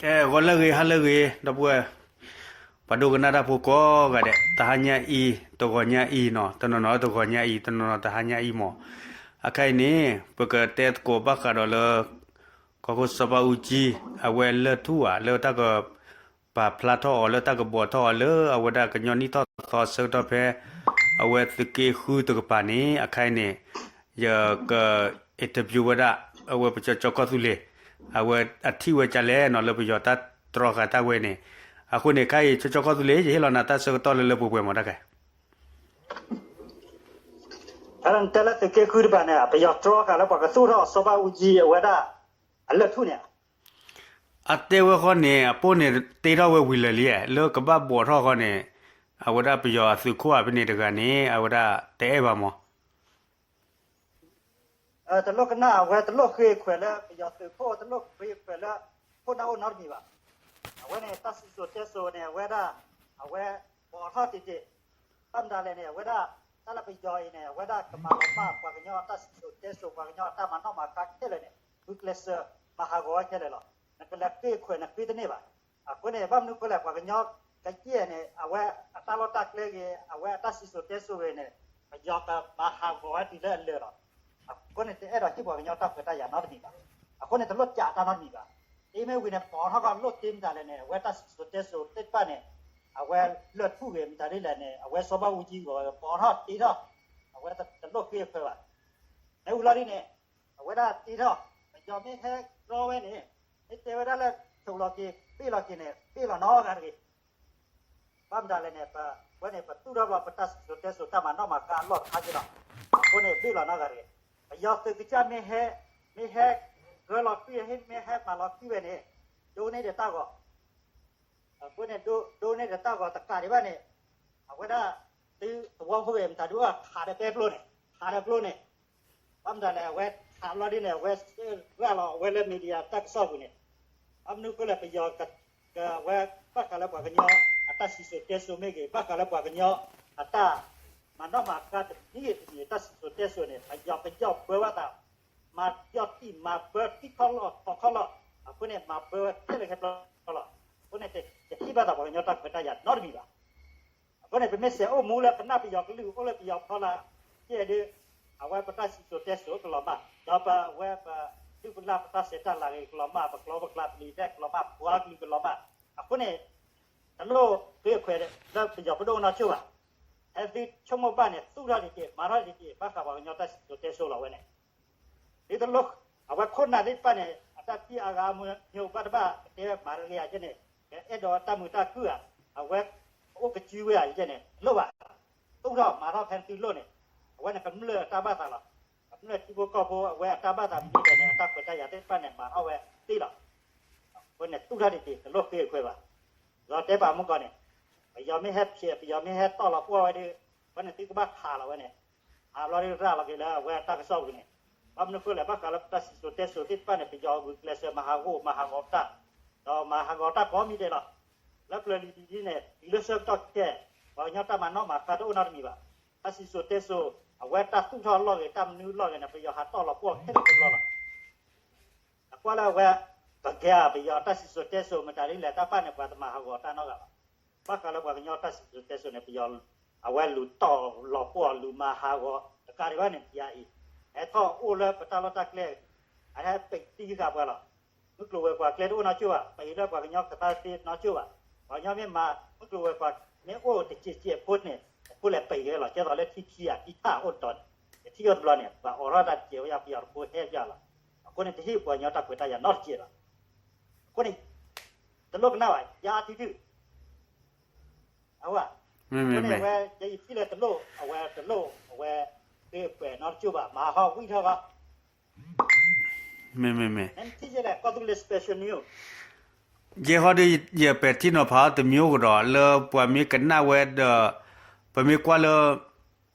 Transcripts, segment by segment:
အဲ ဂီၤလၢအဂ့ၤ ဟါလၢအဂ့ၤ ဒီပုၢ်ဝဲၢ် ပှၤဒိကနၣ်တၢ်ဖိကိးဂၤဒဲး တဟါညါအံၤ တဂီၤညါအံၤနီၤ တနီၤနီၤတဂီၤညါအံၤ တနီၤနီၤတဟါညါအံၤမး, အခါအံၤန့ၣ် ပကတဲသကိးဘၣ်ဃးဒီးလၢ ကီၢ်ခိၣ်စီၤဘၣ်အူကၠံ အဝဲလၢၢ်ထူၣ်ဧါ လၢတၢ်က ပာ်ဖျါထီၣ်အီၤ လၢတၢ်ကဘီးထီၣ်အီၤ လၢအဝဲဒၣ်ကညီနံၣ်ထီၣ်သီဆၢကတီၢ်ဖဲ အဝဲသုးက့ဃုတကပၤန့ၣ် အခါအံၤန့ၣ် ယက interview ဝဲဒၣ် အဝဲပကၠီကၠီကီၢ်သူလ့ၤ အဝဲအထံၣ်ဝဲဒ်လဲၣ်နီၤ လၢပယီၤတၢ်တြီဃာ်တၢ်ဝဲန့ၣ်, အဃိန့ၣ် ခါအံၤ ကၠီကၠီကီၢ်သူလ့ၤ ယဟ့ၣ်လီၤနၤတၢ်ဆၢကတီၢ်လၢလၢပှဲၤပှဲၤမးတၢ်ခဲ ဖဲနတဲလၢသုးက့ဃုတကပၤန့ၣ် ပယီၤတြီဃာ်လၢပှၤကသူၣ်ထီၣ်စီၤဘၣ်အူကၠံ အဝဲဒၣ် အလၢၢ်ထူၣ်န့ၣ် အတဲဝဲဃီန့ၣ် အပိၢ်န့ၣ်တ့ထီၣ်ဝဲဝံၤလၢာ်လံ, လၢကဘၣ်ဘီးထီၣ်ဃီန့ၣ် အဝဲဒၣ်ပယီၤအသုးခိၣ်ဧါဖဲန့ၣ်တဂၤန့ၣ် အဝဲဒၣ်တအဲၣ်ဘၣ်မး တလိၣ်ကနၣ် အဝဲတလိၣ်ဃ့ခွဲးလၢပယီၤသုးခိၣ် တလိၣ်ဃ့ခွဲးလၢ ခိၣ်နၢ်အိၣ်နီတမံၤဘၣ်. အဝဲန့ၣ် တၢ်စံၣ်စိၤတဲစိၤန့ၣ် အဝဲဒၣ် အဝဲဘီးထီၣ်တ့ၢ်တ့ၢ်, ဘၣ်မတၤလဲၣ်န့ၣ် အဝဲဒၣ် တၢ်လၢပယီၤအံၤန့ၣ် အဝဲဒၣ်ကမၤလီၤမၢ်ပှၤကညီအတၢ်စံၣ်စိၤတဲစိၤ ပှၤကညီအတၢ်မၤနီၣ်မၤဃါခဲလၢာ်န့ၣ် ဂုာ်ကျဲးစၢးမၤဟးဂီၤဝဲခဲလၢာ်လီၤ. နကလဲၤဃ့ခွဲးနဃ့တန့ၢ်ဘၣ်. အဃိန့ၣ် ဘၣ်မနုၤအဃိလဲၣ် ပှၤကညီကယဲၢ်န့ၣ် အဝဲအတၢ်လီၢ်တၢ်ကျဲဂ့ၤ အဝဲအတၢ်စံၣ်စိၤတဲစိၤဂ့ၤန့ၣ် ပယီၤကမၤဟးဂီၤဝဲတုၤလၢအလၢာ်လီၤ. အဃိန့ၣ် တအဲၣ်ဒိးဟ့ၣ်ပှၤကညီတၢ်ခွဲးတၢ်ယာ်နီတမံၤဘၣ်. အဃိန့ၣ် တလိၣ်ကးတၢ်နီတမံၤဘၣ်. အ့မ့ၢ်ဝံၤန့ၣ် ဘီးထီၣ်ကီးလိၣ်တ့မတၤလဲၣ်န့ၣ် အဝဲတၢ်စံၣ်စိၤတဲစိၤသ့ၣ်တဖၣ်န့ၣ် အဝဲလၢၢ်ထူၣ်ဂ့ၤမတၤဒ်လဲၣ်န့ၣ် အဝဲစီၤဘၣ်အူကၠံဂီၤဝဲ ဘီးထီၣ်တ့ထီၣ် အဝဲတလိၣ်ဃ့ခွဲးဘၣ်. မ့ၢ်ဝံၤလီၤဒ်န့ၣ် အဝဲဒၣ်တ့ထီၣ် ပယီၤမ့ၢ်ဟဲတြီဝဲန့ၣ် မ့ၢ်တဲဝဲဒၣ်လၢ ဆိးလီၤက့ၤ ဘ့ၣ်လီၤက့ၤန့ၣ် ဘ့ၣ်လီၤနီတဂၤတဂ့ၤ. ဘၣ်မတၤလဲၣ်န့ၣ် ပဝဲန့ၣ် ပသူၣ်ထီၣ်ဘၣ်ပတၢ်စံၣ်စိၤတဲစိၤတၢ်မၤနီၣ်မၤဃါအလီၢ်တခါက့လီၤ. အဃိန့ၣ် ဘ့ၣ်လီၤနီတဂၤတဂ့ၤ. ပယီၤသုးကစၢ်မ့ၢ်ဟဲ မ့ၢ်ဟဲဂၢၢ်လီၤကွံ မ့ၢ်ဟဲမၤလီၤကွံဝဲန့ၣ် ဒိးန့ၢ်ဒီးတၢ်ဂီၤ အဃိန့ၣ် ဒိးန့ၢ်ဒီးတၢ်ဂီၤတကးဒံးဘၣ်န့ၣ် အဝဲဒၣ် သုသဝီဖိဂ့ၤ မတၤဒုးခးဒီးပဲကျိန့ၣ် ခးဒီးကျိန့ၣ် ဘၣ်မတၤလဲၣ် အဝဲခးလီၤဒ်န့ၣ် အဝဲစၢၢ်ရၣ်လီၤ အဝဲလၢ media တၢ်ကစီၣ်ပူၤန့ၣ် ဘၣ်မနုၤအဃိလဲၣ် ပယီၤက အဝဲဘၣ်ဃးလၢပှၤကညီ အတၢ်စံၣ်စိၤတဲစိၤမ့ၢ်ဂ့ၤ ဘၣ်ဃးလၢပှၤကညီ အတၢ်မၤနီၣ်မၤဃါတမံၤဂ့ၤတမံၤ တၢ်စံၣ်စိၤတဲစိၤန့ၣ် ပယီၤပယီၤပၢဝဲသး မၤယီၢ်တံၢ်မၤပၢထံခီၣ်လီၢ်ထီခီၣ်လီၢ် အဃိန့ၣ် မၤပၢဝဲခဲလၢာ်ခဲဆ့လီၤ. အဃိန့ၣ် တဟ့ၣ်ဘၣ်သးပှၤကညီတၢ်ခွဲးတၢ်ယာ်နီတမံၤဘၣ်. အဃိန့ၣ် ပမ့ၢ်စဲးအိၣ်မူလၢပနၢ်ပယီၤကလုာ်အိၣ်လၢပယီၤဖီလာ် ကဲဒ် အဝဲပတၢ်စံၣ်စိၤတဲစိၤကလီၤမၢ် ဒီးပဝဲပဒုၣ်ပလၢ်ပတၢ်ဆဲးတၢ်လၤဂ့ၤကလီၤမၢ် ပကျိပကျါပလံၤဒဲးကလီၤမၢ် ပှၤကလုာ်ကလီၤမၢ်. အဃိန့ၣ် တလိၣ်ဃ့ခွဲးလၢပယီၤပဒိၣ်ကနီၤကၠိၣ်ဘၣ်. ဟဲသုဆိကမိၣ်ဘၣ်န့ၣ် သူၣ်ထီၣ်တက့ၢ် မၤထီၣ်တက့ၢ် ဘၣ်ဃးပှၤကညီတၢ်စံၣ်စိၤတဲစိၤလီၤဝဲန့ၣ် ဒ်သိးလၢ အဝဲခိၣ်နၢ်သ့ၣ်တဖၣ်န့ၣ် အတၢ်ထံၣ်အါဂၤအါမး ညိဘၣ်တဘၣ်ကတဲမၤတဂ့ၤဧါယဲန့ၣ် ကအဲၣ်ဒိးတၢ်မုာ်တၢ်ခုၣ်ဧါ အဝဲအိၣ်ကစုဝဲဧါယဲန့ၣ် တလိၣ်ဘၣ်. သူၣ်ထီၣ်မၤထီၣ်ဖဲသုလိၣ်န့ၣ် အဝဲန့ၣ်ကမျၢၢ်အတၢ်ဘၣ်သးလီၤ. ကမျၢၢ်ထံဖိကီၢ်ဖိအဝဲအတၢ်ဘၣ်သးမနုၤလဲၣ်န့ၣ် အတၢ်ခွဲးတၢ်ယာ်သ့ၣ်တဖၣ်န့ၣ် မၤထီၣ်ဝဲသ့လီၤ. အဃိန့ၣ် သူၣ်ထီၣ်တက့ၢ် တလိၣ်ဃ့ခွဲးဘၣ်. လီၤတဲပာ်မူကီးန့ၣ် ပယီၤမ့ၢ်ဟဲဖျဲး ပယီၤမ့ၢ်ဟဲတီၢ်လီၤပှီၢ်ဝဲဒီး အဃိန့ၣ် သုကဘၣ်ခးလီၤဝဲန့ၣ် ခးဘျီဒီးရၤလီၤက့ၤလၢအဝဲအတၢ်ကစီၣ်ပူၤန့ၣ် ဘၣ်မနုၤအဃိလဲၣ် ဘၣ်ဃးလၢပတၢ်စံၣ်စိၤတဲစိၤသ့ၣ်တဖၣ်န့ၣ် ပယီၤဂုာ်ကျဲးစၢးမၤဟးဂီၤ မၤဟးဂီၤတၢ် ဒီးမၤဟးဂီၤတၢ်ကိးမံၤဒဲးလီၤ. လၢပျၢၤလံၤဒ်န့ၣ် တုၤလၢဆၢကတီၢ်ခဲ ပှၤကညီတၢ်မၤနီၣ်မၤဃါတအိၣ်နီတမံၤဘၣ်. တၢ်စံၣ်စိၤတဲစိၤ အဝဲတၢ်သူၣ်ထီၣ်အလီၢ်ဂ့ၤ တၢ်မနုၤအလီၢ်ဂ့ၤန့ၣ် ပယီၤဟးတီၢ်လီၤပှီၢ်ခဲလၢာ်ခဲဆ့လီၤ. အကွၢ်လၢအဝဲ ပကဲပယီၤတၢ်စံၣ်စိၤတဲစိၤ မတၤဒ်လဲၣ် တၢ်ပၢ်န့ၣ် ပှၤတမၤဟးဂီၤတၢ်နီတဂၤဘၣ်. ဘၣ်ဃးလၢပှၤကညီတၢ်စံၣ်စိၤတဲစိၤန့ၣ် ပယီၤ အဝဲလူၤတီၢ်လီၤပှီၢ် လူၤမၤဟးဂီၤ တကးဒံးဘၣ်န့ၣ် ပယီၤအံၤ ဟဲထီၣ်အိၣ်လၢပတၢ်လီၢ်တၢ်ကျဲ အဟဲပံးတံၢ်ဃာ်ပှၤလီၤ. မုၢ်ကျိၤဝဲၤကွာ်ကျဲတအိၣ်နီတကၠိၢ်ဘၣ် ပံးလၢပှၤကညီကသါသ့နီတကၠိၢ်ဘၣ်. ပှၤကညီမ့ၢ်မၤ မုၢ်ကျိၤဝဲၤကွာ်မ့ၢ်အိၣ်တစဲးစဲးဖိန့ၣ် အဖိလဲၣ်ပံးဝဲလီၤ. ကဲသိးလၢထံခံဧါ ထံထၣ်အိၣ်တတီၤန့ၣ် ယထံၣ်အိၣ်တဘျီန့ၣ် ပှၤအိးထီၣ်တၢ်တစဲးဝဲယါ ပယီၤတဖိဟဲယါလီၤ. အဃိန့ၣ် တဟ့ၣ်ပှၤကညီတၢ်ခွဲးတၢ်ယာ်နီတစဲးဘၣ်. အဃိန့ၣ် တလိၣ်ကနၣ်ဘၣ် ယါထံထၣ် အဝဲ အဃိန့ၣ် အဝဲ ယယထံၣ်လၢတလိၣ် အဝဲတလိၣ် အဝဲ ဃ့ခွဲးနီတကၠိၢ်ဘၣ် မၤဟးဂီၤဝံၣ်ထီၣ်ဘၣ် မ့မ့မ့ နထံၣ်ယဲလဲၣ် ကီၢ်သူလ့ၤ special news ယဲဟီဒီး ယပဲာ်ထံနီၤဖးအီၤတမံၤအိၣ်ကဒီး လၢပှၤမ့ၢ်ကနၣ်ဝဲဒီး ပမ့ၢ်ကွၢ်လၢ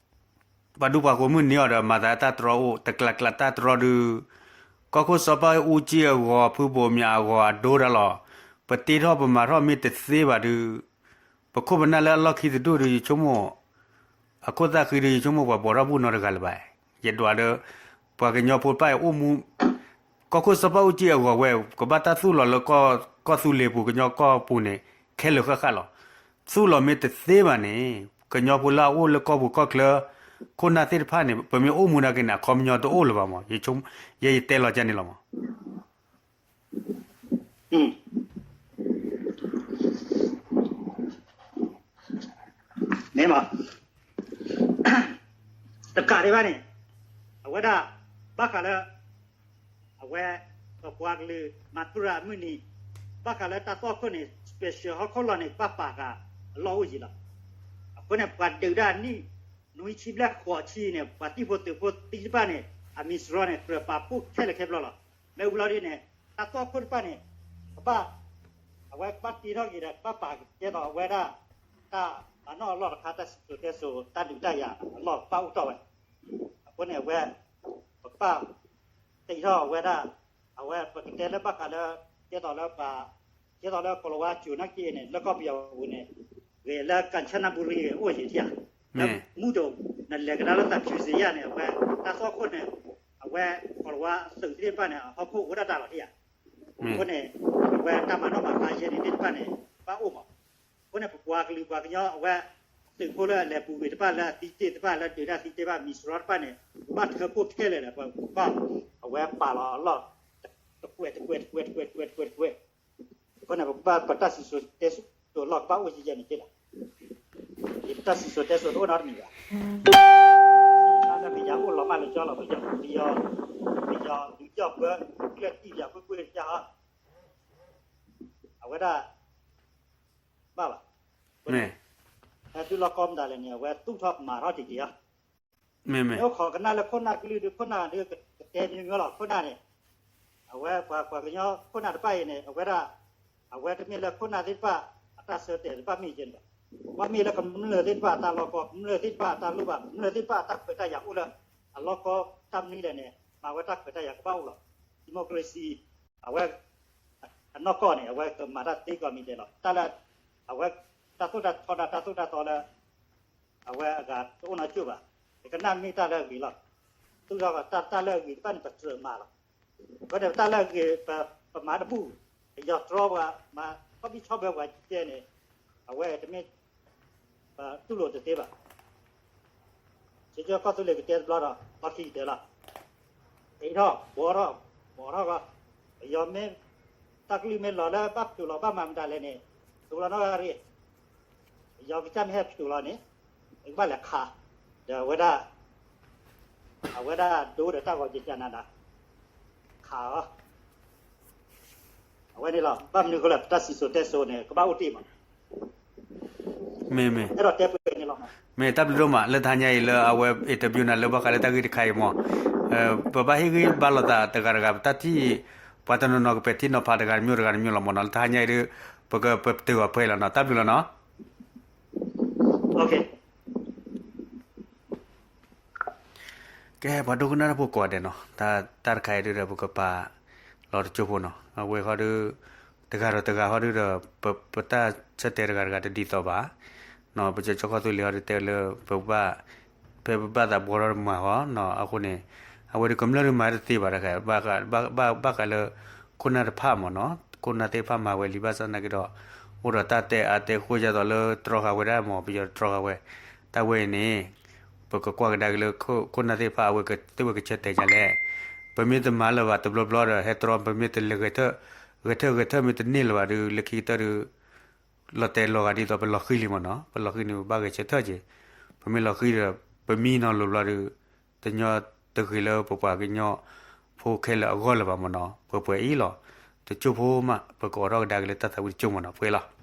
ပှၤဒူပှၤဃိၤမုၢ်နံၤအီၤဒီး မၤသးတၢ်တြီအိၣ် တကျးကျးတၢ်တြီဒုး ကီၢ်ခိၣ်စီၤပၢ်အူကၠံအဂီၤ ဖုဘိးမၠးအဂီၤအဒိဒၣ်လီၤ. ပတ့ထီၣ်ပမၤထီၣ်မ့ၢ်တသ့ဘၣ်ဒုး ပခိၣ်ပနၢ်လၢအလီၢ်ခံတဒူၣ်ဒီး ယဆိကမိၣ် အခိၣ်သၣ်ဃံဒီး ယဆိကမိၣ်ပှၤဘီးထီၣ်ဘူၣ်နီတဂၤလၢၤဘၣ်. ယဒွးဒီး ပှၤကညီဖိတဖၣ်အံၤအိၣ်မူ ကီၢ်ခိၣ်စီၤပၢ်အူကၠံအဂီၤဝဲ ကဘၣ်တၢ်သူၣ်လီၤလၢကီၢ် ကီၢ်သူလ့ၤပူၤ ကညီကီၢ်ပူၤန့ၣ် ခဲလၢာ်ဃၣ်ဃၣ်လီၤ. သူၣ်လီၤမ့ၢ်တသ့ဘၣ်န့ၣ် ကညီဖိလၢအအိၣ်လၢကီၢ်ပူၤကီၢ်ချၢ ခိၣ်နၢ်သ့ၣ်တဖၣ်န့ၣ် ပမ့ၢ်အိၣ်မူနာ်က့န့ၣ် အခီပညီတအိၣ်လၢၤဘၣ်မး, ယဲယတဲလီၤကန့ၣ်လီၤမး. မ့ၢ်မး, တကးဒံးဘၣ်န့ၣ် အဝဲဒၣ် ဘၣ်ဃးလၢ အဝဲ ပပှၤကလုာ်မၤသရၣ်အမုၢ်နံၤ ဘၣ်ဃးလၢတၢ်သွၣ်ခိၣ်န့ၣ် special ဟီၣ်ခိၣ်လီၢ်န့ၣ် ဘၣ်ပာ်ဃာ်အလီၢ်အိၣ်ယံၤလီၤ. အဃိန့ၣ် ပှၤဒုးဒၣ်နံၣ် နွံဆံဘျဲၣ်ဃိးဆံန့ၣ် ပှၤသံၣ်ဖိသုးဖိသံတဖၣ်န့ၣ် အမံၤစရီန့ၣ် ကြၢးပာ်ဖှိၣ်ခဲလၢာ်ခဲဆ့လီၤ. မ့ၢ်ဝံၤလီၤဒ်န့ၣ် တၢ်သွၣ်ခိၣ်တဖၣ်န့ၣ် ကဘၣ် အဝဲကဘၣ်တ့ထီၣ်က့ၤဒီး ကဘၣ်ပာ်ကဲထီၣ်အဝဲဒၣ် တၢ်မၤနီၣ်အလီၢ်တခါ တၢ်စံၣ်စိၤတဲစိၤ တၢ်ဒုးတၢ်ယၤအလီၢ်ကဘၣ်အိၣ်ထီၣ်ဝဲ. အဃိန့ၣ် အဝဲ ပကဘၣ် တ့ထီၣ်အဝဲဒၣ် အဝဲပကတဲလၢဘၣ်ဃးလၢ ကဲထီၣ်လၢ ကဲထီၣ်လၢကီၤလၤဝါကၠိၤနာ်က့န့ၣ် လၢကီၢ်ပယီၤပူၤန့ၣ် ဂ့ၤလၢ ကၣ်ဆၣ်နၢ်ဘူရံ ဂ့ၤအိၣ်ယံၤထံဧါ, လၢမူဒိၣ် နလဲၤကဒါလၢသးဖၠူစ့ယါန့ၣ် အဝဲ တၢ်သွၣ်ခိၣ်န့ၣ် အဝဲကီၤလၤဝါသုးသ့ၣ်တဖၣ်န့ၣ် အဟီၣ်ခိၣ်အိၣ်ဒၣ်တၢ်လီၤထံဧါ. အဃိန့ၣ် အဝဲတၢ်မၤနီၣ်မၤဃါယဲန့ၣ်သ့ၣ်တဖၣ်န့ၣ် ဘၣ်အိၣ်မး. အဃိန့ၣ် ပပှၤကလုာ်ပှၤကညီအဝဲ သုးဖိလၢအလဲၤပူၤကွံာ်တဖၣ် လၢအသံတ့ၢ်တဖၣ် လၢဒုးတၢ်သံတ့ၢ်တဖၣ် မံၤစရီတဖၣ်န့ၣ် ဘၣ်ထၢဖှိၣ်ထဲလဲၣ်ဒီး ပကီၢ် အဝဲပာ်လီၤအလီၢ် တကွဲးတကွဲးတကွဲးတကွဲးတကွဲးတကွဲးတကွဲး. အဃိန့ၣ် ပကဘၣ်ပတၢ်စံၣ်စိၤတဲစိၤအလီၢ်ကဘၣ်အိၣ်ယံၤယဲန့ၣ်က့လီၤ. ယတၢ်စံၣ်စိၤတဲစိၤတအိၣ်နီတမံၤဘၣ်. တၢ်လၢပယီၤအိၣ်လီၤမးလၢကၠီလီၤ, ပယီၤ ပယီၤဒုးကၠီၣ်ပၢ ကျဲၣ်တံၢ်ယၤကွ့ၢ်ကွ့ၢ်တကၢ်ဟီ အဝဲဒၣ် ဘၣ်ဘၣ်. ဟဲသုလီၢ်ကီၢ်မတၤလဲၣ်န့ၣ် အဝဲသူၣ်ထီၣ်မၤထီၣ်တက့ၢ်ဧါ. မ့ၢ်အိၣ်ခိးကနၣ်လၢခိၣ်နၢ်ကလုၢ်ဒုး ခိၣ်နၢ်ဒုးကတဲမံၤမံၤလီၤ. ခိၣ်နၢ်န့ၣ် အဝဲပှၤပှၤကညီခိၣ်နၢ်တဖၣ်အံၤန့ၣ် အဝဲဒၣ် အဝဲတမ့ၢ်လၢခိၣ်နၢ်သ့ၣ်တဖၣ် အတၢ်ဆၢတဲာ်တဖၣ်မ့ၢ်ယဲန့ၣ်ဘၣ်. ဘၣ်မ့ၢ်လၢကမျၢၢ်သ့ၣ်တဖၣ်အတၢ်လီၢ်ကီ, ကမျၢၢ်သ့ၣ်တဖၣ်အတၢ်လိၣ်ဘၣ်, ကမျၢၢ်သ့ၣ်တဖၣ်အတၢ်ခွဲးတၢ်ယာ်အိၣ်လၢ အလီၢ်ကီတၢ်မနုၤလဲၣ်န့ၣ် မၤဝဲတၢ်ခွဲးတၢ်ယာ်ကဘၣ်အိၣ်လီၤ. democracy အဝဲ အနီၢ်ကီၢ်န့ၣ် အဝဲကမၤတၢ်သ့ကီးမံၤဒဲးလီၤ. တၢ်လၢ အဝဲ တၢ်သိၣ်တၢ်ထီဒီးတၢ်သိၣ်တၢ်သီလၢ အဝဲအဂၤတအိၣ်နီတကၠိၢ်ဘၣ်. ယကနၣ်မ့ၢ်တၢ်လၢအဂ့ၤလီၤ. သူၣ်ထီၣ်တၢ် တၢ်လၢအဂ့ၤတဖၣ်န့ၣ် ပကြၢးမၤလီၤ. အဃိန့ၣ် တၢ်လၢအဂ့ၤ ပမၤတဘူၣ်, ပယီၤတြီပှၤ မၤခီၣ်ဘံၣ်ဆီၣ်ဘၢပှၤကဲန့ၣ် အဝဲတမ့ၢ် ပတူၢ်လိာ်တသ့ဘၣ်. ကၠီကၠီကီၢ်သူလ့ၤကတဲတဘျီဒီး လီၢ်ခံကတၢၢ်လီၤ. အ့ထီၣ် ဘှီထီၣ် ဘှီထီၣ်ကီး, ပယီၤမ့ၢ် တၢ်ကလုၢ်မ့ၢ်လီၤလၢဘၣ်ဖျိးလီၤဘၣ်မၤမတၤလဲၣ်န့ၣ် သိးလီၤနီၢ်ဂၤရ့ၣ်, ပယီၤကစၢ်မ့ၢ်ဟဲဖျိးလီၤန့ၣ် ကဘၣ်လဲၤခး, ဒီးအဝဲဒၣ် အဝဲဒၣ်ဒိဒီးတၢ်ဂီၤက့ၤကနၤဒၣ် ခးအီၤ အဝဲန့ၣ်လီၤ. ဘၣ်မနုၤအဃိလဲၣ် ပတၢ်စံၣ်စိၤတဲစိၤန့ၣ် ကဘၣ်အိၣ်တ့ၢ်မး. မ့ၢ်မ့ၢ် အဲၣ်ဒိးတဲပှဲၤန့ၣ်လီၤ. မ့ၢ်တၢ်ဘျုးဒိၣ်မး လၢတဟါညါအံၤလၢအဝဲ interview နၤလၢဘၣ်ဃးလၢတၢ်ဂ့ၢ်တခါအံၤမး, ပဘၣ်ဟ့ၣ်ဂံၢ်ဘါလိာ်သးတဂၤတဂၤ ပတၢ်ထံၣ် ပှၤတနီၤနီၤကပဲာ်ထံနီၤဖးတဂၤတမံၤတဂၤတမံၤလီၤမးနီၤ. လၢတဟါညါအံၤဒီး ပကပတုာ်အီၤဖဲအံၤလီၤနီၤ. တၢ်ဘျုးလီၤနီၤ. ကဲ ပှၤဒိကနၣ်တၢ်ဖိကိးဂၤဒဲးနီၤ, တၢ်တခါအံၤဒုးဒီး ပကပာ်လီၤတကၠိၢ်ဖိနီၤ. အဝဲဃီဒီး တဂၤဒီးတဂၤဃီဒီး ပတၢ်ဆၢတဲာ်တဂၤတဂၤတဒ်သိးဘၣ်. ပကၠီကၠီကီၢ်သူလ့ၤဃီဒီးတဲလၢ ပဘၣ် ဖဲပဘၣ်သးဘှီထီၣ်တမၤဃီနီၤ, အဃိန့ၣ် အဝဲဒီးကမျၢၢ်ဒုးမၤတသ့ဘၣ်တခါ, ဘၣ်ဃးလၢ ခိၣ်နၢ်တဖၣ်မးနီၤ, ခိၣ်နၢ်သ့ၣ်တဖၣ်မၤဝဲလံဘၣ်ဆၣ်သနာ်က့ဒီး အိၣ်ဒီးတၢ်တဲအါတဲဃိဒ်သိးလၢတြီဃာ်ဝဲဒၣ်မး, ပယီၤတြီဃာ်ဝဲ, တၢ်ဝဲအံၤန့ၣ် ပကကွၢ်ကဒါက့ၤလၢ ခိၣ်နၢ်သ့ၣ်တဖၣ်အဝဲသ့ၣ်ဝဲကဆၢတဲာ်ညါလဲၣ်. ပမ့ၢ်တမၤလၢၤဘၣ်တဘျီဘျီဒီး ဟဲတြီ ပမ့ၢ်တလဲၤဂဲၤထၢၣ် ဂဲၤထၢၣ်ဂဲၤထၢၣ် မ့ၢ်တန့ၢ်လၢၤဘၣ်ဒီး လၢခံကတၢၢ်ဒီး လီၤတဲာ်လီၤဂာ်ဒ်သိးပလီၤဃံၤလံမးနီၤ, ပလီၤဃံၤန့ၣ် ပဘၣ်ဂဲၤဆၢထၢၣ်က့ၤ, ပမ့ၢ်လီၤဃံၤဒီး ပမံနီၤလိၤဘျီဒီး တညီတဂ့ၤလၢပပှၤကညီဖိခဲလၢာ်အဂီၢ်လၢၤဘၣ်မးနီၤ, ပှဲၤပှဲၤအံၤလီၤ. တကၠိၢ်ဖိမး ပကအိးထီၣ်ကဒါက့ၤလၢတၢ်သးဝံၣ်တကၠိၢ်မးနီၤ, ပှဲၤလီၤ.